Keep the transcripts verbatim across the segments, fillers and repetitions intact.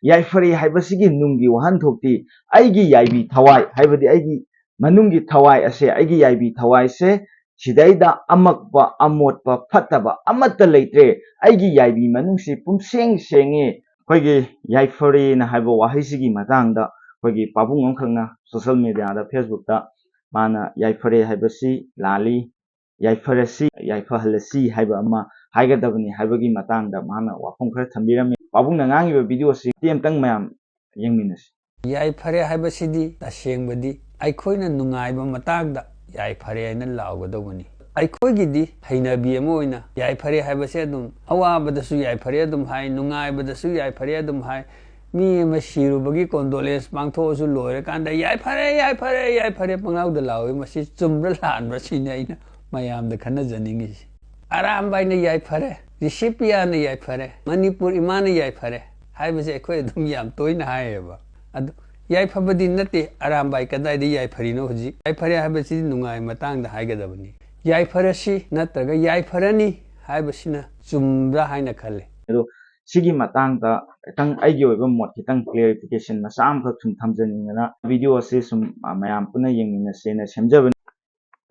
ꯌꯥꯏꯐꯔꯦ ꯍꯥꯏꯕꯁꯤꯒꯤ ꯅꯨꯡꯒꯤ ꯋꯥꯍꯟꯊꯣꯛꯇꯤ ꯑꯩꯒꯤ ꯌꯥꯏꯕꯤ ꯊꯋꯥꯏ, ꯍꯥꯏꯕꯗꯤ ꯑꯩꯒꯤ ꯃꯅꯨꯡꯒꯤ ꯊꯋꯥꯏ ꯑꯁꯦ, ꯑꯩꯒꯤ ꯌꯥꯏꯕꯤ ꯊꯋꯥꯏꯁꯦ ꯁꯤꯗꯩꯗ ꯑꯃꯛꯄ, ꯑꯃꯣꯠꯄ, ꯐꯠꯇꯕ ꯑꯃꯠꯇ ꯂꯩꯇ꯭ꯔꯦ꯫ ꯑꯩꯒꯤ ꯌꯥꯏꯕꯤ ꯃꯅꯨꯡꯁꯤ ꯄꯨꯝꯁꯦꯡ ꯁꯦꯡꯉꯦ꯫ ꯑꯩꯈꯣꯏꯒꯤ ꯌꯥꯏꯐꯔꯦꯅ ꯍꯥꯏꯕ ꯋꯥꯍꯩꯁꯤꯒꯤ ꯃꯇꯥꯡꯗ ꯑꯩꯈꯣꯏꯒꯤ ꯄꯥꯕꯨꯡ ꯑꯃꯈꯛꯅ social media ꯗ, Facebook ꯇ ꯃꯥꯅ ꯌꯥꯏꯐꯔꯦ ꯍꯥꯏꯕꯁꯤ ꯂꯥꯜꯂꯤ, ꯌꯥꯏꯐꯔꯁꯤ, ꯌꯥꯏꯐꯍꯜꯂꯁꯤ ꯍꯥꯏꯕ ꯑꯃ ꯍꯥꯏꯒꯗꯕꯅꯤ ꯍꯥꯏꯕꯒꯤ ꯃꯇꯥꯡꯗ ꯃꯥꯅ ꯋꯥꯐꯝ ꯈꯔ ꯊꯝꯕꯤꯔꯝꯃꯤ꯫ ꯄꯥꯕꯨꯡꯅ ꯉꯥꯡꯉꯤꯕ video ꯁꯤ ꯑꯃꯇꯪ ꯃꯌꯥꯝ ꯌꯦꯡꯃꯤꯟꯅꯁꯤ꯫ ꯌꯥꯏꯐꯔꯦ ꯍꯥꯏꯕꯁꯤꯗꯤ ꯇꯁꯦꯡꯕꯗꯤ ꯑꯩꯈꯣꯏꯅ ꯅꯨꯡꯉꯥꯏꯕ ꯃꯇꯥꯡꯗ ꯌꯥꯏꯐꯔꯦ ꯍꯥꯏꯅ ꯂꯥꯎꯒꯗꯧꯕꯅꯤ꯫ ꯑꯩꯈꯣꯏꯒꯤꯗꯤ ꯍꯩꯅꯕꯤ ꯑꯃ ꯑꯣꯏꯅ ꯌꯥꯏꯐꯔꯦ ꯍꯥꯏꯕꯁꯦ ꯑꯗꯨꯝ, ꯑꯋꯥꯕꯗꯁꯨ ꯌꯥꯏꯐꯔꯦ ꯑꯗꯨꯝ ꯍꯥꯏ, ꯅꯨꯡꯉꯥꯏꯕꯗꯁꯨ ꯌꯥꯏꯐꯔꯦ ꯑꯗꯨꯝ ꯍꯥꯏ꯫ ꯃꯤ ꯑꯃ ꯁꯤꯔꯨꯕꯒꯤ condolence ꯄꯥꯡꯊꯣꯛꯑꯁꯨ ꯂꯣꯏꯔꯀꯥꯟꯗ "ꯌꯥꯏꯐꯔꯦ, ꯌꯥꯏꯐꯔꯦ, ꯌꯥꯏꯐꯔꯦ" ꯄꯪꯂꯥꯎꯗ ꯂꯥꯎꯏ꯫ ꯃꯁꯤ ꯆꯨꯝꯕ꯭ꯔꯥ ꯂꯥꯟꯕ꯭ꯔꯥ ꯁꯤꯅꯤ ꯑꯩꯅ ꯃꯌꯥꯝꯗ ꯈꯟꯅꯖꯅꯤꯡꯉꯤꯁꯤ꯫ ꯑꯔꯥꯝꯕꯥꯏꯅ ꯌꯥꯏꯐꯔꯦ, ꯔꯤꯁꯤꯄ꯭ꯔꯤꯌꯥꯅ ꯌꯥꯏꯐꯔꯦ, ꯃꯅꯤꯄꯨꯔ ꯏꯃꯥꯅ ꯌꯥꯏꯐꯔꯦ ꯍꯥꯏꯕꯁꯦ ꯑꯩꯈꯣꯏ ꯑꯗꯨꯝ ꯌꯥꯝ ꯇꯣꯏꯅ ꯍꯥꯏꯌꯦꯕ꯫ ꯑꯗꯨ ꯌꯥꯏꯐꯕꯗꯤ ꯅꯠꯇꯦ꯫ ꯑꯔꯥꯝꯕꯥꯏ ꯀꯗꯥꯏꯗ ꯌꯥꯏꯐꯔꯤꯅꯣ ꯍꯧꯖꯤꯛ? ꯌꯥꯏꯐꯔꯦ ꯍꯥꯏꯕꯁꯤꯗꯤ ꯅꯨꯡꯉꯥꯏ ꯃꯇꯥꯡꯗ ꯍꯥꯏꯒꯗꯕꯅꯤ꯫ ꯌꯥꯏꯐꯔꯁꯤ ꯅꯠꯇ꯭ꯔꯒ ꯌꯥꯏꯐꯔꯅꯤ ꯍꯥꯏꯕꯁꯤꯅ ꯆꯨꯝꯕ꯭ꯔꯥ ꯍꯥꯏꯅ ꯈꯜꯂꯦ꯫ ꯑꯗꯣ ꯁꯤꯒꯤ ꯃꯇꯥꯡꯗ ꯈꯤꯇꯪ ꯑꯩꯒꯤ ꯑꯣꯏꯕ ꯃꯣꯠ ꯈꯤꯇꯪ clarification ꯃꯆꯥ ꯑꯃꯈꯛ ꯁꯨꯝ ꯊꯝꯖꯅꯤꯡꯗꯅ video ꯑꯁꯤ ꯁꯨꯝ, ꯑ, ꯃꯌꯥꯝ ꯄꯨꯟꯅ ꯌꯦꯡꯃꯤꯟꯅꯁꯦꯅ ꯁꯦꯝꯖꯕꯅꯤ꯫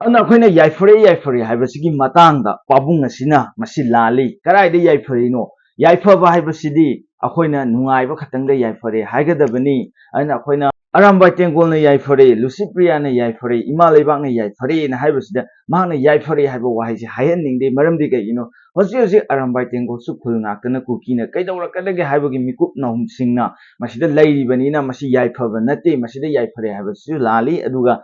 ꯑꯗꯨꯅ ꯑꯩꯈꯣꯏꯅ ꯌꯥꯏꯐꯔꯦ, ꯌꯥꯏꯐꯔꯦ ꯍꯥꯏꯕꯁꯤꯒꯤ ꯃꯇꯥꯡꯗ ꯄꯥꯕꯨꯡ ꯑꯁꯤꯅ ꯃꯁꯤ ꯂꯥꯜꯂꯤ꯫ ꯀꯗꯥꯏꯗ ꯌꯥꯏꯐꯔꯤꯅꯣ? ꯌꯥꯏꯐꯕ ꯍꯥꯏꯕꯁꯤꯗꯤ ꯑꯩꯈꯣꯏꯅ ꯅꯨꯡꯉꯥꯏꯕ ꯈꯛꯇꯪꯗ ꯌꯥꯏꯐꯔꯦ ꯍꯥꯏꯒꯗꯕꯅꯤ꯫ ꯑꯗꯨꯅ ꯑꯩꯈꯣꯏꯅ ꯑꯔꯥꯝꯕꯥꯏ ꯇꯦꯡꯒꯣꯜꯅ ꯌꯥꯏꯐꯔꯦ, ꯂꯨꯁꯤꯄ꯭ꯔꯤꯌꯥꯅ ꯌꯥꯏꯐꯔꯦ, ꯏꯃꯥ ꯂꯩꯕꯥꯛꯅ ꯌꯥꯏꯐꯔꯦꯅ ꯍꯥꯏꯕꯁꯤꯗ ꯃꯍꯥꯛꯅ ꯌꯥꯏꯐꯔꯦ ꯍꯥꯏꯕ ꯋꯥꯍꯩꯁꯦ ꯍꯥꯏꯍꯟꯅꯤꯡꯗꯦ꯫ ꯃꯔꯝꯗꯤ ꯀꯩꯒꯤꯅꯣ? ꯍꯧꯖꯤꯛ ꯍꯧꯖꯤꯛ ꯑꯔꯥꯝꯕꯥꯏ ꯇꯦꯡꯒꯣꯜꯁꯨ ꯈꯨꯜ ꯉꯥꯛꯇꯅ ꯀꯨꯀꯤꯅ ꯀꯩꯗꯧꯔꯛꯀꯗꯒꯦ ꯍꯥꯏꯕꯒꯤ ꯃꯤꯀꯨꯞ ꯅꯥꯍꯨꯝꯁꯤꯡꯅ ꯃꯁꯤꯗ ꯂꯩꯔꯤꯕꯅꯤꯅ ꯃꯁꯤ ꯌꯥꯏꯐꯕ ꯅꯠꯇꯦ, ꯃꯁꯤꯗ ꯌꯥꯏꯐꯔꯦ ꯍꯥꯏꯕꯁꯤꯁꯨ ꯂꯥꯜꯂꯤ꯫ ꯑꯗꯨꯒ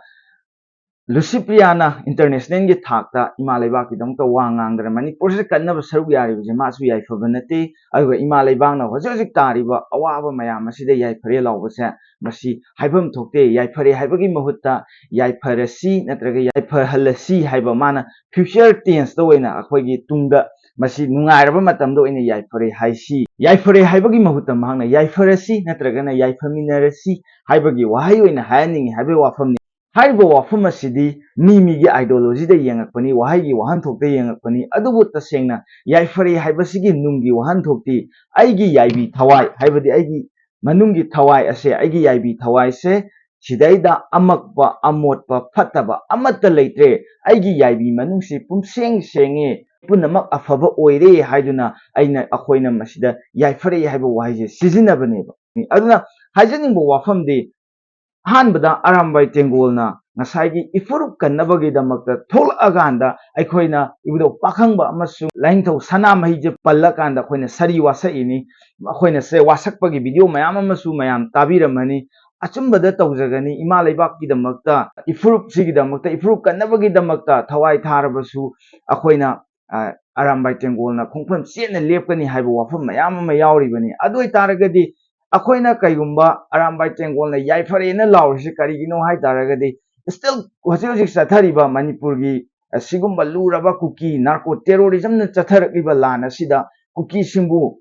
ꯂꯨꯁꯤꯄ꯭ꯔꯤꯌꯥꯅ international ꯒꯤ ꯊꯥꯛꯇ ꯏꯃꯥ ꯂꯩꯕꯥꯛꯀꯤꯗꯃꯛꯇ ꯋꯥ ꯉꯥꯡꯗꯅ ꯃꯅꯤꯄꯨꯔꯁꯤꯗ ꯀꯟꯅꯕ ꯁꯔꯨꯛ ꯌꯥꯔꯤꯕꯁꯦ ꯃꯥꯁꯨ ꯌꯥꯏꯐꯕ ꯅꯠꯇꯦ꯫ ꯑꯗꯨꯒ ꯏꯃꯥ ꯂꯩꯕꯥꯛꯅ ꯍꯧꯖꯤꯛ ꯍꯧꯖꯤꯛ ꯇꯥꯔꯤꯕ ꯑꯋꯥꯕ ꯃꯌꯥꯝ ꯑꯁꯤꯗ ꯌꯥꯏꯐꯔꯦ ꯂꯥꯎꯕꯁꯦ ꯃꯁꯤ ꯍꯥꯏꯐꯝ ꯊꯣꯛꯇꯦ꯫ ꯌꯥꯏꯐꯔꯦ ꯍꯥꯏꯕꯒꯤ ꯃꯍꯨꯠꯇ ꯌꯥꯏꯐꯔꯁꯤ ꯅꯠꯇ꯭ꯔꯒ ꯌꯥꯏꯐꯍꯜꯂꯁꯤ ꯍꯥꯏꯕ ꯃꯥꯅ future tense ꯇ ꯑꯣꯏꯅ ꯑꯩꯈꯣꯏꯒꯤ ꯇꯨꯡꯗ ꯃꯁꯤ ꯅꯨꯡꯉꯥꯏꯔꯕ ꯃꯇꯝꯗ ꯑꯣꯏꯅ ꯌꯥꯏꯐꯔꯦ ꯍꯥꯏꯁꯤ꯫ ꯌꯥꯏꯐꯔꯦ ꯍꯥꯏꯕꯒꯤ ꯃꯍꯨꯠꯇ ꯃꯍꯥꯛꯅ ꯌꯥꯏꯐꯔꯁꯤ ꯅꯠꯇ꯭ꯔꯒꯅ ꯌꯥꯏꯐꯃꯤꯟꯅꯔꯁꯤ ꯍꯥꯏꯕꯒꯤ ꯋꯥꯍꯩ ꯑꯣꯏꯅ ꯍꯥꯏꯍꯟꯅꯤꯡꯉꯤ ꯍꯥꯏꯕꯒꯤ ꯋꯥꯐꯝꯅꯤ꯫ ꯍꯥꯏꯔꯤꯕ ꯋꯥꯐꯝ ꯑꯁꯤꯗꯤ ꯃꯤ ꯃꯤꯒꯤ ideology ꯗ ꯌꯦꯡꯉꯛꯄꯅꯤ, ꯋꯥꯍꯩꯒꯤ ꯋꯥꯍꯟꯊꯣꯛꯇ ꯌꯦꯡꯉꯛꯄꯅꯤ꯫ ꯑꯗꯨꯕꯨ ꯇꯁꯦꯡꯅ ꯌꯥꯏꯐꯔꯦ ꯍꯥꯏꯕꯁꯤꯒꯤ ꯅꯨꯡꯒꯤ ꯋꯥꯍꯟꯊꯣꯛꯇꯤ ꯑꯩꯒꯤ ꯌꯥꯏꯕꯤ ꯊꯋꯥꯏ, ꯍꯥꯏꯕꯗꯤ ꯑꯩꯒꯤ ꯃꯅꯨꯡꯒꯤ ꯊꯋꯥꯏ ꯑꯁꯦ, ꯑꯩꯒꯤ ꯌꯥꯏꯕꯤ ꯊꯋꯥꯏꯁꯦ, ꯁꯤꯗꯩꯗ ꯑꯃꯛꯄ, ꯑꯃꯣꯠꯄ, ꯐꯠꯇꯕ ꯑꯃꯠꯇ ꯂꯩꯇ꯭ꯔꯦ꯫ ꯑꯩꯒꯤ ꯌꯥꯏꯕꯤ ꯃꯅꯨꯡꯁꯤ ꯄꯨꯝꯁꯦꯡ ꯁꯦꯡꯉꯦ, ꯄꯨꯝꯅꯃꯛ ꯑꯐꯕ ꯑꯣꯏꯔꯦ ꯍꯥꯏꯗꯨꯅ ꯑꯩꯅ, ꯑꯩꯈꯣꯏꯅ ꯃꯁꯤꯗ ꯌꯥꯏꯐꯔꯦ ꯍꯥꯏꯕ ꯋꯥꯍꯩꯁꯦ ꯁꯤꯖꯤꯟꯅꯕꯅꯦꯕ꯫ ꯑꯗꯨꯅ ꯍꯥꯏꯖꯅꯤꯡꯕ ꯋꯥꯐꯝꯗꯤ, ꯑꯍꯥꯟꯕꯗ ꯑꯔꯥꯝꯕꯥꯏ ꯇꯦꯡꯒꯣꯜꯅ ꯉꯁꯥꯏꯒꯤ ꯏꯐꯨꯔꯨꯞ ꯀꯟꯅꯕꯒꯤꯗꯃꯛꯇ ꯊꯣꯛꯂꯛꯑꯀꯥꯟꯗ, ꯑꯩꯈꯣꯏꯅ ꯏꯕꯨꯙꯧ ꯄꯥꯈꯪꯕ ꯑꯃꯁꯨꯡ ꯂꯥꯏꯅꯤꯡꯊꯧ ꯁꯅꯥꯃꯍꯤꯁꯦ ꯄꯜꯂꯀꯥꯟꯗ ꯑꯩꯈꯣꯏꯅ ꯁꯥꯔꯤ ꯋꯥꯁꯛꯏꯅꯤ꯫ ꯑꯩꯈꯣꯏꯅ ꯁꯦ ꯋꯥꯁꯛꯄꯒꯤ ꯚꯤꯗꯤꯑꯣ ꯃꯌꯥꯝ ꯑꯃꯁꯨ ꯃꯌꯥꯝ ꯇꯥꯕꯤꯔꯝꯃꯅꯤ꯫ ꯑꯆꯨꯝꯕꯗ ꯇꯧꯖꯒꯅꯤ, ꯏꯃꯥ ꯂꯩꯕꯥꯛꯀꯤꯗꯃꯛꯇ, ꯏꯐꯨꯔꯨꯞꯁꯤꯒꯤꯗꯃꯛꯇ, ꯏꯐꯨꯔꯨꯞ ꯀꯟꯅꯕꯒꯤꯗꯃꯛꯇ ꯊꯋꯥꯏ ꯊꯥꯔꯕꯁꯨ, ꯑꯩꯈꯣꯏꯅ, ꯑ, ꯑꯔꯥꯝꯕꯥꯏ ꯇꯦꯡꯒꯣꯜꯅ ꯈꯣꯡꯐꯝ ꯆꯦꯠꯅ ꯂꯦꯞꯀꯅꯤ ꯍꯥꯏꯕ ꯋꯥꯐꯝ ꯃꯌꯥꯝ ꯑꯃ ꯌꯥꯎꯔꯤꯕꯅꯤ꯫ ꯑꯗꯨ ꯑꯣꯏꯇꯥꯔꯒꯗꯤ, ꯑꯩꯈꯣꯏꯅ ꯀꯩꯒꯨꯝꯕ ꯑꯔꯥꯝꯕꯥꯏ ꯇꯦꯡꯒꯣꯜꯅ ꯌꯥꯏꯐꯔꯦꯅ ꯂꯥꯎꯔꯤꯁꯤ ꯀꯔꯤꯒꯤꯅꯣ ꯍꯥꯏ ꯇꯥꯔꯒꯗꯤ, still ꯍꯧꯖꯤꯛ ꯍꯧꯖꯤꯛ ꯆꯠꯊꯔꯤꯕ ꯃꯅꯤꯄꯨꯔꯒꯤ ꯑꯁꯤꯒꯨꯝꯕ ꯂꯨꯔꯕ ꯀꯨꯀꯤ ꯅꯥꯔꯀꯣ ꯇꯦꯔꯣꯔꯤꯖꯝꯅ ꯆꯠꯊꯔꯛꯂꯤꯕ ꯂꯥꯟ ꯑꯁꯤꯗ ꯀꯨꯀꯤꯁꯤꯡꯕꯨ,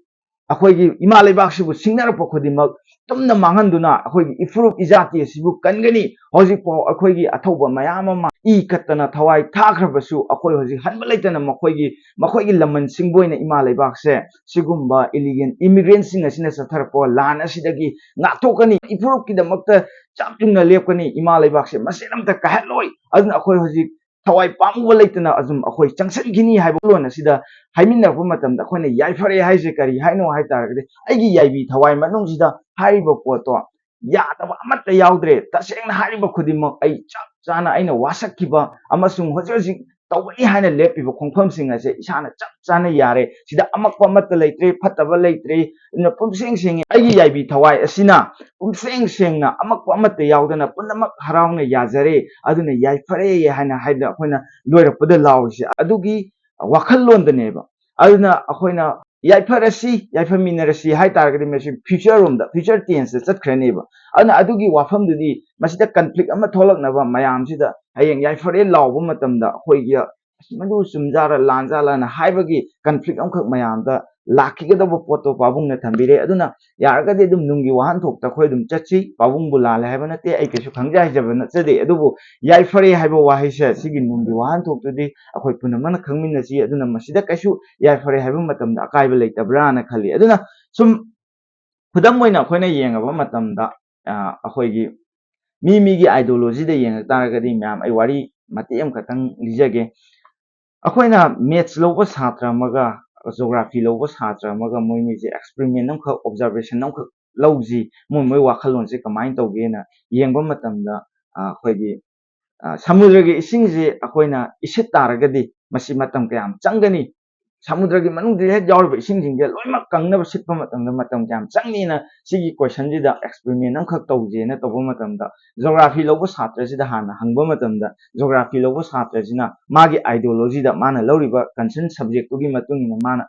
ꯑꯩꯈꯣꯏꯒꯤ ꯏꯃꯥ ꯂꯩꯕꯥꯛꯁꯤꯕꯨ ꯁꯤꯡꯅꯔꯛꯄ ꯈꯨꯗꯤꯡꯃꯛ ꯇꯨꯝꯅ ꯃꯥꯡꯍꯟꯗꯨꯅ ꯑꯩꯈꯣꯏꯒꯤ ꯏꯐꯨꯔꯨꯞ ꯏꯖꯥꯇꯤ ꯑꯁꯤꯕꯨ ꯀꯟꯒꯅꯤ꯫ ꯍꯧꯖꯤꯛꯐꯥꯎ ꯑꯩꯈꯣꯏꯒꯤ ꯑꯊꯧꯕ ꯃꯌꯥꯝ ꯑꯃ ꯏ ꯀꯠꯇꯅ ꯊꯋꯥꯏ ꯊꯥꯈ꯭ꯔꯕꯁꯨ, ꯑꯩꯈꯣꯏ ꯍꯧꯖꯤꯛ ꯍꯟꯕ ꯂꯩꯇꯅ ꯃꯈꯣꯏꯒꯤ, ꯃꯈꯣꯏꯒꯤ ꯂꯃꯟꯁꯤꯡꯕꯨ ꯑꯣꯏꯅ ꯏꯃꯥ ꯂꯩꯕꯥꯛꯁꯦ ꯁꯤꯒꯨꯝꯕ ꯏꯂꯤꯒꯦꯜ ꯏꯃꯤꯒ꯭ꯔꯦꯟꯁꯤꯡ ꯑꯁꯤꯅ ꯆꯠꯊꯔꯛꯄ ꯂꯥꯟ ꯑꯁꯤꯗꯒꯤ ꯉꯥꯛꯊꯣꯛꯀꯅꯤ꯫ ꯏꯐꯨꯔꯨꯞꯀꯤꯗꯃꯛꯇ ꯆꯞ ꯌꯨꯡꯅ ꯂꯦꯞꯀꯅꯤ꯫ ꯏꯃꯥ ꯂꯩꯕꯥꯛꯁꯦ ꯃꯆꯦꯠ ꯑꯃꯠꯇ ꯀꯥꯏꯍꯜꯂꯣꯏ꯫ ꯑꯗꯨꯅ ꯑꯩꯈꯣꯏ ꯍꯧꯖꯤꯛ ꯊꯋꯥꯏ ꯄꯥꯝꯃꯨꯕ ꯂꯩꯇꯅ ꯑꯗꯨꯝ ꯑꯩꯈꯣꯏ ꯆꯪꯁꯤꯟꯈꯤꯅꯤ ꯍꯥꯏꯕ ꯋꯥꯈꯜꯂꯣꯟ ꯑꯁꯤꯗ ꯍꯥꯏꯃꯤꯟꯅꯔꯛꯄ ꯃꯇꯝꯗ, ꯑꯩꯈꯣꯏꯅ ꯌꯥꯏꯐꯔꯦ ꯍꯥꯏꯁꯦ ꯀꯔꯤ ꯍꯥꯏꯅꯣ ꯍꯥꯏ ꯇꯥꯔꯒꯗꯤ, ꯑꯩꯒꯤ ꯌꯥꯏꯕꯤ ꯊꯋꯥꯏ ꯃꯅꯨꯡꯁꯤꯗ ꯍꯥꯏꯔꯤꯕ ꯄꯣꯠꯇꯣ ꯌꯥꯗꯕ ꯑꯃꯠꯇ ꯌꯥꯎꯗ꯭ꯔꯦ꯫ ꯇꯁꯦꯡꯅ ꯍꯥꯏꯔꯤꯕ ꯈꯨꯗꯤꯡꯃꯛ ꯑꯩ ꯆꯞ ꯆꯥꯅ ꯑꯩꯅ ꯋꯥꯁꯛꯈꯤꯕ ꯑꯃꯁꯨꯡ ꯍꯧꯖꯤꯛ ꯍꯧꯖꯤꯛ ꯇꯧꯒꯅꯤ ꯍꯥꯏꯅ ꯂꯦꯞꯄꯤꯕ ꯈꯣꯡꯐꯝꯁꯤꯡ ꯑꯁꯦ ꯏꯁꯥꯅ ꯆꯞ ꯆꯥꯅ ꯌꯥꯔꯦ꯫ ꯁꯤꯗ ꯑꯃꯛꯄ ꯑꯃꯠꯇ ꯂꯩꯇ꯭ꯔꯦ, ꯐꯠꯇꯕ ꯂꯩꯇ꯭ꯔꯦ꯫ ꯑꯗꯨꯅ ꯄꯨꯝꯁꯦꯡ ꯁꯦꯡꯉꯦ꯫ ꯑꯩꯒꯤ ꯌꯥꯏꯕꯤ ꯊꯋꯥꯏ ꯑꯁꯤꯅ ꯄꯨꯝꯁꯦꯡ ꯁꯦꯡꯅ, ꯑꯃꯛꯄ ꯑꯃꯠꯇ ꯌꯥꯎꯗꯅ ꯄꯨꯝꯅꯃꯛ ꯍꯔꯥꯎꯅ ꯌꯥꯖꯔꯦ꯫ ꯑꯗꯨꯅ ꯌꯥꯏꯐꯔꯦ ꯍꯥꯏꯅ ꯍꯥꯏꯗꯅ ꯑꯩꯈꯣꯏꯅ ꯂꯣꯏꯔꯛꯄꯗ ꯂꯥꯎꯔꯤꯁꯦ ꯑꯗꯨꯒꯤ ꯋꯥꯈꯜꯂꯣꯟꯗꯅꯦꯕ꯫ ꯑꯗꯨꯅ ꯑꯩꯈꯣꯏꯅ ꯌꯥꯏꯐꯔꯁꯤ, ꯌꯥꯏꯐꯃꯤꯟꯅꯔꯁꯤ ꯍꯥꯏ ꯇꯥꯔꯒꯗꯤ, ꯃꯁꯤ ꯐ꯭ꯌꯨꯆꯔ ꯔꯣꯝꯗ, ꯐ꯭ꯌꯨꯆꯔ ꯇꯦꯟꯁꯇ ꯆꯠꯈ꯭ꯔꯅꯦꯕ꯫ ꯑꯗꯨꯅ ꯑꯗꯨꯒꯤ ꯋꯥꯐꯝꯗꯨꯗꯤ, ꯃꯁꯤꯗ ꯀꯟꯐ꯭ꯂꯤꯛ ꯑꯃ ꯊꯣꯛꯂꯛꯅꯕ ꯃꯌꯥꯝꯁꯤꯗ ꯍꯌꯦꯡ ꯌꯥꯏꯐꯔꯦ ꯂꯥꯎꯕ ꯃꯇꯝꯗ ꯑꯩꯈꯣꯏꯒꯤ "ꯑꯁ, ꯃꯗꯨ ꯆꯨꯝꯖꯥꯔ ꯂꯥꯟꯖꯥꯔꯅ" ꯍꯥꯏꯕꯒꯤ ꯀꯟꯐ꯭ꯂꯤꯛ ꯑꯃꯈꯛ ꯃꯌꯥꯝꯗ ꯂꯥꯛꯈꯤꯒꯗꯧꯕ ꯄꯣꯠꯇꯣ ꯄꯥꯕꯨꯡꯅ ꯊꯝꯕꯤꯔꯦ꯫ ꯑꯗꯨꯅ ꯌꯥꯔꯒꯗꯤ ꯑꯗꯨꯝ ꯅꯨꯡꯒꯤ ꯋꯥꯍꯟꯊꯣꯛꯇ ꯑꯩꯈꯣꯏ ꯑꯗꯨꯝ ꯆꯠꯁꯤ꯫ ꯄꯥꯕꯨꯡꯕꯨ ꯂꯥꯜꯂꯦ ꯍꯥꯏꯕ ꯅꯠꯇꯦ, ꯑꯩ ꯀꯩꯁꯨ ꯈꯪꯖ ꯍꯩꯖꯕ ꯅꯠꯆꯗꯦ꯫ ꯑꯗꯨꯕꯨ ꯌꯥꯏꯐꯔꯦ ꯍꯥꯏꯕ ꯋꯥꯍꯩꯁꯦ, ꯁꯤꯒꯤ ꯅꯨꯡꯒꯤ ꯋꯥꯍꯟꯊꯣꯛꯇꯨꯗꯤ ꯑꯩꯈꯣꯏ ꯄꯨꯝꯅꯃꯛꯅ ꯈꯪꯃꯤꯟꯅꯁꯤ꯫ ꯑꯗꯨꯅ ꯃꯁꯤꯗ ꯀꯩꯁꯨ ꯌꯥꯏꯐꯔꯦ ꯍꯥꯏꯕ ꯃꯇꯝꯗ ꯑꯀꯥꯏꯕ ꯂꯩꯇꯕ꯭ꯔꯥꯅ ꯈꯜꯂꯤ꯫ ꯑꯗꯨꯅ ꯁꯨꯝ ꯈꯨꯗꯝ ꯑꯣꯏꯅ ꯑꯩꯈꯣꯏꯅ ꯌꯦꯡꯉꯕ ꯃꯇꯝꯗ, ꯑ, ꯑꯩꯈꯣꯏꯒꯤ ꯃꯤ ꯃꯤꯒꯤ ideologyꯗ ꯌꯦꯡꯉꯛ ꯇꯥꯔꯒꯗꯤ, ꯃꯌꯥꯝ, ꯑꯩ ꯋꯥꯔꯤ ꯃꯇꯦꯛ ꯑꯃꯈꯛꯇꯪ ꯂꯤꯖꯒꯦ꯫ ꯑꯩꯈꯣꯏꯅ maths ꯂꯧꯕ ꯁꯥꯇ꯭ꯔ ꯑꯃꯒ geography ꯂꯧꯕ ꯁꯥꯇ꯭ꯔ ꯑꯃꯒ ꯃꯣꯏꯅꯤꯁꯦ experiment ꯑꯃꯈꯛ, observation ꯑꯃꯈꯛ ꯂꯧꯁꯤ, ꯃꯣꯏ ꯃꯣꯏ ꯋꯥꯈꯜꯂꯣꯟꯁꯦ ꯀꯃꯥꯏꯅ ꯇꯧꯒꯦꯅ ꯌꯦꯡꯕ ꯃꯇꯝꯗ, ꯑ, ꯑꯩꯈꯣꯏꯒꯤ, ꯑ, ꯁꯃꯨꯗ꯭ꯔꯒꯤ ꯏꯁꯤꯡꯁꯦ ꯑꯩꯈꯣꯏꯅ ꯏꯁꯤꯠ ꯇꯥꯔꯒꯗꯤ ꯃꯁꯤ ꯃꯇꯝ ꯀꯌꯥꯝ ꯆꯪꯒꯅꯤ? ꯁꯃꯨꯗ꯭ꯔꯒꯤ ꯃꯅꯨꯡꯗ ꯍꯦꯛ ꯌꯥꯎꯔꯤꯕ ꯏꯁꯤꯡꯁꯤꯡꯁꯦ ꯂꯣꯏꯅꯃꯛ ꯀꯪꯅꯕ ꯁꯤꯠꯄ ꯃꯇꯝꯗ ꯃꯇꯝ ꯀꯌꯥꯝ ꯆꯪꯅꯤꯅ, ꯁꯤꯒꯤ questionꯁꯤꯗ experiment ꯑꯃꯈꯛ ꯇꯧꯁꯦꯅ ꯇꯧꯕ ꯃꯇꯝꯗ, geography ꯂꯧꯕ ꯁꯥꯇ꯭ꯔꯁꯤꯗ ꯍꯥꯟꯅ ꯍꯪꯕ ꯃꯇꯝꯗ, geography ꯂꯧꯕ ꯁꯥꯇ꯭ꯔꯁꯤꯅ ꯃꯥꯒꯤ ideologyꯗ, ꯃꯥꯅ ꯂꯧꯔꯤꯕ concern subjectꯇꯨꯒꯤ ꯃꯇꯨꯡ ꯏꯟꯅ ꯃꯥꯅ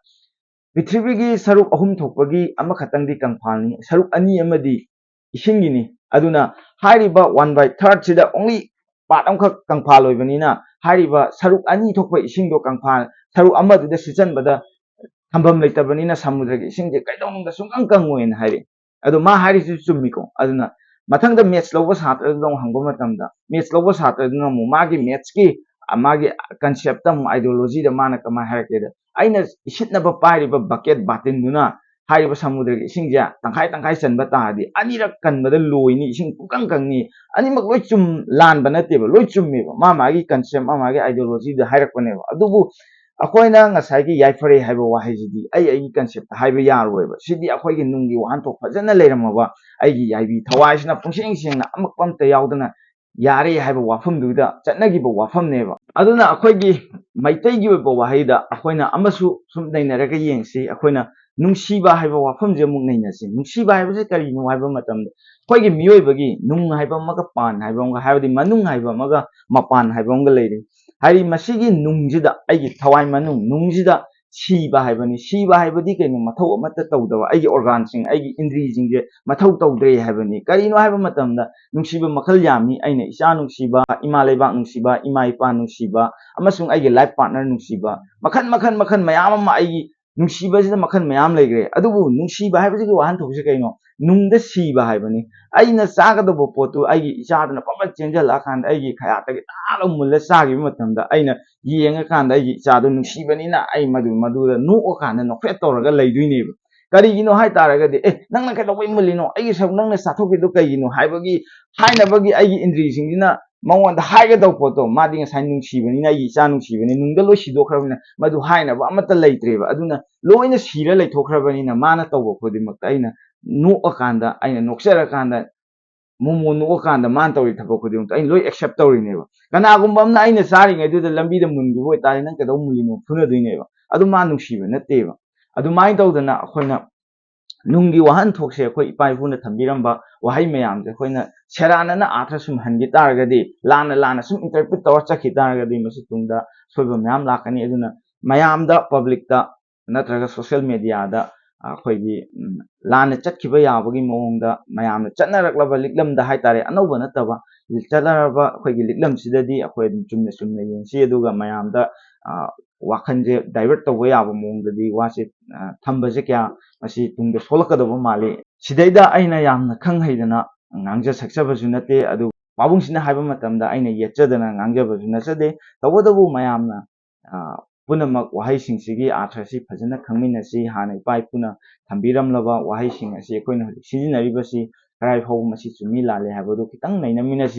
ꯄ꯭ꯔꯤꯊꯤꯕꯤꯒꯤ ꯁꯔꯨꯛ ꯑꯍꯨꯝ ꯊꯣꯛꯄꯒꯤ ꯑꯃꯈꯛꯇꯪꯗꯤ ꯀꯪꯐꯥꯜꯅꯤ, ꯁꯔꯨꯛ ꯑꯅꯤ ꯑꯃꯗꯤ ꯏꯁꯤꯡꯒꯤꯅꯤ꯫ ꯑꯗꯨꯅ ꯍꯥꯏꯔꯤꯕ one by third ꯁꯤꯗ only part ꯑꯃꯈꯛ ꯀꯪꯐꯥꯜ ꯑꯣꯏꯕꯅꯤꯅ, ꯍꯥꯏꯔꯤꯕ ꯁꯔꯨꯛ ꯑꯅꯤ ꯊꯣꯛꯄ ꯏꯁꯤꯡꯗꯣ ꯀꯪꯐꯥꯜ ꯁꯔꯨꯛ ꯑꯃꯗꯨꯗ ꯁꯤꯠꯆꯟꯕꯗ ꯊꯝꯐꯝ ꯂꯩꯇꯕꯅꯤꯅ ꯁꯃꯨꯗ꯭ꯔꯒꯤ ꯏꯁꯤꯡꯁꯦ ꯀꯩꯗꯧꯅꯨꯡꯗ ꯁꯨꯡꯀꯪ ꯀꯪꯉꯣꯏꯅ ꯍꯥꯏꯔꯛꯏ꯫ ꯑꯗꯣ ꯃꯥ ꯍꯥꯏꯔꯤꯁꯤꯁꯨ ꯆꯨꯝꯃꯤꯀꯣ꯫ ꯑꯗꯨꯅ ꯃꯊꯪꯗ maths ꯂꯧꯕ ꯁꯥꯇ꯭ꯔꯗꯨꯗ ꯑꯃꯨꯛ ꯍꯪꯕ ꯃꯇꯝꯗ, maths ꯂꯧꯕ ꯁꯥꯇ꯭ꯔꯗꯨꯅ ꯑꯃꯨꯛ ꯃꯥꯒꯤ mathsꯀꯤ, ꯑ, ꯃꯥꯒꯤ conceptꯇ ꯑꯃꯨꯛ ideologyꯗ ꯃꯥꯅ ꯀꯃꯥꯏꯅ ꯍꯥꯏꯔꯛꯀꯦꯗ, "ꯑꯩꯅ ꯏꯁꯤꯠꯅꯕ ꯄꯥꯏꯔꯤꯕ bucket, ꯕꯥꯇꯤꯟꯗꯨꯅ ꯍꯥꯏꯔꯤꯕ ꯁꯃꯨꯗ꯭ꯔꯒꯤ ꯏꯁꯤꯡꯁꯦ ꯇꯪꯈꯥꯏ ꯇꯪꯈꯥꯏ ꯆꯟꯕ ꯇꯥꯔꯗꯤ ꯑꯅꯤꯔꯛ ꯀꯟꯕꯗ ꯂꯣꯏꯅꯤ, ꯏꯁꯤꯡ ꯄꯨꯡꯀꯪ ꯀꯪꯅꯤ꯫ ꯑꯅꯤꯃꯛ ꯂꯣꯏ ꯆꯨꯝ-, ꯂꯥꯟꯕ ꯅꯠꯇꯦꯕ, ꯂꯣꯏ ꯆꯨꯝꯃꯦꯕ"꯫ ꯃꯥ ꯃꯥꯒꯤ concept, ꯃꯥ ꯃꯥꯒꯤ ideologyꯗ ꯍꯥꯏꯔꯛꯄꯅꯦꯕ꯫ ꯑꯗꯨꯕꯨ ꯑꯩꯈꯣꯏꯅ ꯉꯁꯥꯏꯒꯤ "ꯌꯥꯏꯐꯔꯦ" ꯍꯥꯏꯕ ꯋꯥꯍꯩꯁꯤꯗꯤ ꯑꯩ ꯑꯩꯒꯤ conceptꯇ ꯍꯥꯏꯕ ꯌꯥꯔꯣꯏꯕ꯫ ꯁꯤꯗꯤ ꯑꯩꯈꯣꯏꯒꯤ ꯅꯨꯡꯒꯤ ꯋꯥꯍꯟꯊꯣꯛ ꯐꯖꯅ ꯂꯩꯔꯝꯃꯕ, ꯑꯩꯒꯤ ꯌꯥꯏꯕꯤ ꯊꯋꯥꯏꯁꯤꯅ ꯄꯨꯡꯁꯦꯡ ꯁꯦꯡꯅ ꯑꯃꯛꯄ ꯑꯝꯇ ꯌꯥꯎꯗꯅ ꯌꯥꯔꯦ ꯍꯥꯏꯕ ꯋꯥꯐꯝꯗꯨꯗ ꯆꯠꯅꯈꯤꯕ ꯋꯥꯐꯝꯅꯦꯕ꯫ ꯑꯗꯨꯅ ꯑꯩꯈꯣꯏꯒꯤ ꯃꯩꯇꯩꯒꯤ ꯑꯣꯏꯕ ꯋꯥꯍꯩꯗ ꯑꯩꯈꯣꯏꯅ ꯑꯃꯁꯨ ꯁꯨꯝ ꯅꯩꯅꯔꯒ ꯌꯦꯡꯁꯤ꯫ ꯑꯩꯈꯣꯏꯅ ꯅꯨꯡꯁꯤꯕ ꯍꯥꯏꯕ ꯋꯥꯐꯝꯁꯦ ꯑꯃꯨꯛ ꯅꯩꯅꯁꯤ꯫ ꯅꯨꯡꯁꯤꯕ ꯍꯥꯏꯕꯁꯦ ꯀꯔꯤꯅꯣ ꯍꯥꯏꯕ ꯃꯇꯝꯗ, ꯑꯩꯈꯣꯏꯒꯤ ꯃꯤꯑꯣꯏꯕꯒꯤ ꯅꯨꯡ ꯍꯥꯏꯕ ꯑꯃꯒ ꯄꯥꯟ ꯍꯥꯏꯕ ꯑꯃꯒ, ꯍꯥꯏꯕꯗꯤ ꯃꯅꯨꯡ ꯍꯥꯏꯕ ꯑꯃꯒ ꯃꯄꯥꯟ ꯍꯥꯏꯕ ꯑꯃꯒ ꯂꯩꯔꯤ꯫ ꯍꯥꯏꯗꯤ ꯃꯁꯤꯒꯤ ꯅꯨꯡꯁꯤꯗ, ꯑꯩꯒꯤ ꯊꯋꯥꯏ ꯃꯅꯨꯡ ꯅꯨꯡꯁꯤꯗ ꯁꯤꯕ ꯍꯥꯏꯕꯅꯤ꯫ ꯁꯤꯕ ꯍꯥꯏꯕꯗꯤ ꯀꯩꯅꯣ? ꯃꯊꯧ ꯑꯃꯠꯇ ꯇꯧꯗꯕ, ꯑꯩꯒꯤ organꯁꯤꯡ, ꯑꯩꯒꯤ ꯏꯟꯗ꯭ꯔꯤꯁꯤꯡꯁꯦ ꯃꯊꯧ ꯇꯧꯗ꯭ꯔꯦ ꯍꯥꯏꯕꯅꯤ꯫ ꯀꯔꯤꯅꯣ ꯍꯥꯏꯕ ꯃꯇꯝꯗ, ꯅꯨꯡꯁꯤꯕ ꯃꯈꯜ ꯌꯥꯝꯃꯤ꯫ ꯑꯩꯅ ꯏꯆꯥ ꯅꯨꯡꯁꯤꯕ, ꯏꯃꯥ ꯂꯩꯕꯥꯛ ꯅꯨꯡꯁꯤꯕ, ꯏꯃꯥ ꯏꯄꯥ ꯅꯨꯡꯁꯤꯕ, ꯑꯃꯁꯨꯡ ꯑꯩꯒꯤ life partner ꯅꯨꯡꯁꯤꯕ, ꯃꯈꯜ, ꯃꯈꯜ, ꯃꯈꯜ ꯃꯌꯥꯝ ꯑꯃ, ꯑꯩꯒꯤ ꯅꯨꯡꯁꯤꯕꯁꯤꯗ ꯃꯈꯜ ꯃꯌꯥꯝ ꯂꯩꯈ꯭ꯔꯦ꯫ ꯑꯗꯨꯕꯨ ꯅꯨꯡꯁꯤꯕ ꯍꯥꯏꯕꯁꯤꯒꯤ ꯋꯥꯍꯟꯊꯣꯛꯁꯦ ꯀꯩꯅꯣ? ꯅꯨꯡꯗ ꯁꯤꯕ ꯍꯥꯏꯕꯅꯤ꯫ ꯑꯩꯅ ꯆꯥꯒꯗꯧꯕ ꯄꯣꯠꯇꯨ ꯑꯩꯒꯤ ꯏꯆꯥꯗꯨꯅ ꯄꯪꯄꯠ ꯆꯦꯟꯁꯤꯜꯂꯛꯑꯀꯥꯟꯗ ꯑꯩꯒꯤ ꯈꯌꯥꯠꯇꯒꯤ ꯇꯥ ꯂꯥꯎ ꯃꯨꯜꯂ ꯆꯥꯈꯤꯕ ꯃꯇꯝꯗ, ꯑꯩꯅ ꯌꯦꯡꯉꯀꯥꯟꯗ ꯑꯩꯒꯤ ꯏꯆꯥꯗꯨ ꯅꯨꯡꯁꯤꯕꯅꯤꯅ ꯑꯩ ꯃꯗꯨ, ꯃꯗꯨꯗ ꯅꯣꯛꯑꯀꯥꯟꯗ ꯅꯣꯛꯐꯦꯠ ꯇꯧꯔꯒ ꯂꯩꯗꯣꯏꯅꯦꯕ꯫ ꯀꯔꯤꯒꯤꯅꯣ ꯍꯥꯏ ꯇꯥꯔꯒꯗꯤ, "ꯑꯦ, ꯅꯪꯅ ꯀꯩꯗꯧꯕꯩ ꯃꯨꯜꯂꯤꯅꯣ? ꯑꯩꯒꯤ ꯁꯔꯨꯛ ꯅꯪꯅ ꯆꯥꯊꯣꯛꯈꯤꯗꯣ ꯀꯩꯒꯤꯅꯣ?" ꯍꯥꯏꯕꯒꯤ ꯍꯥꯏꯅꯕꯒꯤ ꯑꯩꯒꯤ ꯏꯟꯗ꯭ꯔꯤꯁꯤꯡꯁꯤꯅ ꯃꯉꯣꯟꯗ ꯍꯥꯏꯒꯗꯧꯕ ꯄꯣꯠꯇꯣ, ꯃꯥꯗꯤ ꯉꯁꯥꯏ ꯅꯨꯡꯁꯤꯕꯅꯤꯅ, ꯑꯩꯒꯤ ꯏꯆꯥ ꯅꯨꯡꯁꯤꯕꯅꯤ, ꯅꯨꯡꯗ ꯂꯣꯏ ꯁꯤꯗꯣꯛꯈ꯭ꯔꯕꯅꯤꯅ ꯃꯗꯨ ꯍꯥꯏꯅꯕ ꯑꯃꯠꯇ ꯂꯩꯇ꯭ꯔꯦꯕ꯫ ꯑꯗꯨꯅ ꯂꯣꯏꯅ ꯁꯤꯔ ꯂꯩꯊꯣꯛꯈ꯭ꯔꯕꯅꯤꯅ ꯃꯥꯅ ꯇꯧꯕ ꯈꯨꯗꯤꯡꯃꯛꯇ ꯑꯩꯅ ꯅꯣꯛꯑꯀꯥꯟꯗ, ꯑꯩꯅ ꯅꯣꯛꯆꯔꯀꯥꯟꯗ, ꯃꯣꯃꯣ ꯅꯣꯛꯑꯀꯥꯟꯗ ꯃꯥꯅ ꯇꯧꯔꯤ ꯊꯕꯛ ꯈꯨꯗꯤꯡꯃꯛꯇ ꯑꯩꯅ ꯂꯣꯏ accept ꯇꯧꯔꯤꯅꯦꯕ꯫ ꯀꯅꯥꯒꯨꯝꯕ ꯑꯃꯅ ꯑꯩꯅ ꯆꯥꯔꯤꯉꯩꯗꯨꯗ ꯂꯝꯕꯤꯗ ꯃꯨꯟꯈꯤꯕ ꯑꯣꯏꯇꯥꯔꯗꯤ, "ꯅꯪ ꯀꯩꯗꯧ ꯃꯨꯜꯂꯤꯅꯣ?" ꯐꯨꯅꯗꯣꯏꯅꯦꯕ꯫ ꯑꯗꯨ ꯃꯥ ꯅꯨꯡꯁꯤꯕ ꯅꯠꯇꯦꯕ꯫ ꯑꯗꯨꯃꯥꯏꯅ ꯇꯧꯗꯅ ꯑꯩꯈꯣꯏꯅ ꯅꯨꯡꯒꯤ ꯋꯥꯍꯟꯊꯣꯛꯁꯦ, ꯑꯩꯈꯣꯏ ꯏꯄꯥ ꯏꯄꯨꯅ ꯊꯝꯕꯤꯔꯝꯕ ꯋꯥꯍꯩ ꯃꯌꯥꯝꯁꯦ ꯑꯩꯈꯣꯏꯅ ꯁꯦꯔꯥꯟꯅꯅ ꯑꯥꯔꯊ ꯁꯨꯝ ꯍꯟꯈꯤ ꯇꯥꯔꯒꯗꯤ, ꯂꯥꯟꯅ ꯂꯥꯟꯅ ꯁꯨꯝ interpret ꯇꯧꯔ ꯆꯠꯈꯤ ꯇꯥꯔꯒꯗꯤ, ꯃꯁꯤ ꯇꯨꯡꯗ ꯑꯁꯣꯏꯕ ꯃꯌꯥꯝ ꯂꯥꯛꯀꯅꯤ꯫ ꯑꯗꯨꯅ ꯃꯌꯥꯝꯗ, publicꯇ ꯅꯠꯇ꯭ꯔꯒ social mediaꯗ ꯑꯩꯈꯣꯏꯒꯤ, ꯎꯝ, ꯂꯥꯟꯅ ꯆꯠꯈꯤꯕ ꯌꯥꯕꯒꯤ ꯃꯑꯣꯡꯗ ꯃꯌꯥꯝꯅ ꯆꯠꯅꯔꯛꯂꯕ ꯂꯤꯛꯂꯝꯗ ꯍꯥꯏꯇꯥꯔꯦ, ꯑꯅꯧꯕ ꯅꯠꯇꯕ, ꯆꯠꯅꯔꯕ ꯑꯩꯈꯣꯏꯒꯤ ꯂꯤꯛꯂꯝꯁꯤꯗꯗꯤ ꯑꯩꯈꯣꯏ ꯑꯗꯨꯝ ꯆꯨꯝꯅ ꯆꯨꯝꯅ ꯌꯦꯡꯁꯤ꯫ ꯑꯗꯨꯒ ꯃꯌꯥꯝꯗ, ꯑ, ꯋꯥꯈꯜꯁꯦ divert ꯇꯧꯕ ꯌꯥꯕ ꯃꯑꯣꯡꯗꯗꯤ ꯋꯥꯁꯦ, ꯑ, ꯊꯝꯕꯁꯦ ꯀꯌꯥ ꯃꯁꯤ ꯇꯨꯡꯗ ꯁꯣꯛꯂꯛꯀꯗꯧꯕ ꯃꯥꯜꯂꯤ꯫ ꯁꯤꯗꯩꯗ ꯑꯩꯅ ꯌꯥꯝꯅ ꯈꯪ ꯍꯩꯗꯅ ꯉꯥꯡꯖ ꯁꯛꯆꯕꯁꯨ ꯅꯠꯇꯦ, ꯑꯗꯨ ꯄꯥꯕꯨꯡꯁꯤꯅ ꯍꯥꯏꯕ ꯃꯇꯝꯗ ꯑꯩꯅ ꯌꯦꯠꯆꯗꯅ ꯉꯥꯡꯖꯕꯁꯨ ꯅꯠꯆꯗꯦ꯫ ꯇꯧꯕꯇꯕꯨ ꯃꯌꯥꯝꯅ, ꯑ, ꯄꯨꯝꯅꯃꯛ ꯋꯥꯍꯩꯁꯤꯡꯁꯤꯒꯤ ꯑꯥꯔꯊ ꯑꯁꯤ ꯐꯖꯅ ꯈꯪꯃꯤꯟꯅꯁꯤ꯫ ꯍꯥꯟꯅ ꯏꯄꯥ ꯏꯄꯨꯅ ꯊꯝꯕꯤꯔꯝꯂꯕ ꯋꯥꯍꯩꯁꯤꯡ ꯑꯁꯤ ꯑꯩꯈꯣꯏꯅ ꯍꯧꯖꯤꯛ ꯁꯤꯖꯤꯟꯅꯔꯤꯕꯁꯤ ꯀꯗꯥꯏ ꯐꯥꯎꯕ ꯃꯁꯤ ꯆꯨꯝꯃꯤ ꯂꯥꯜꯂꯤ ꯍꯥꯏꯕꯗꯨ ꯈꯤꯇꯪ ꯅꯩꯅꯃꯤꯟꯅꯁꯤ꯫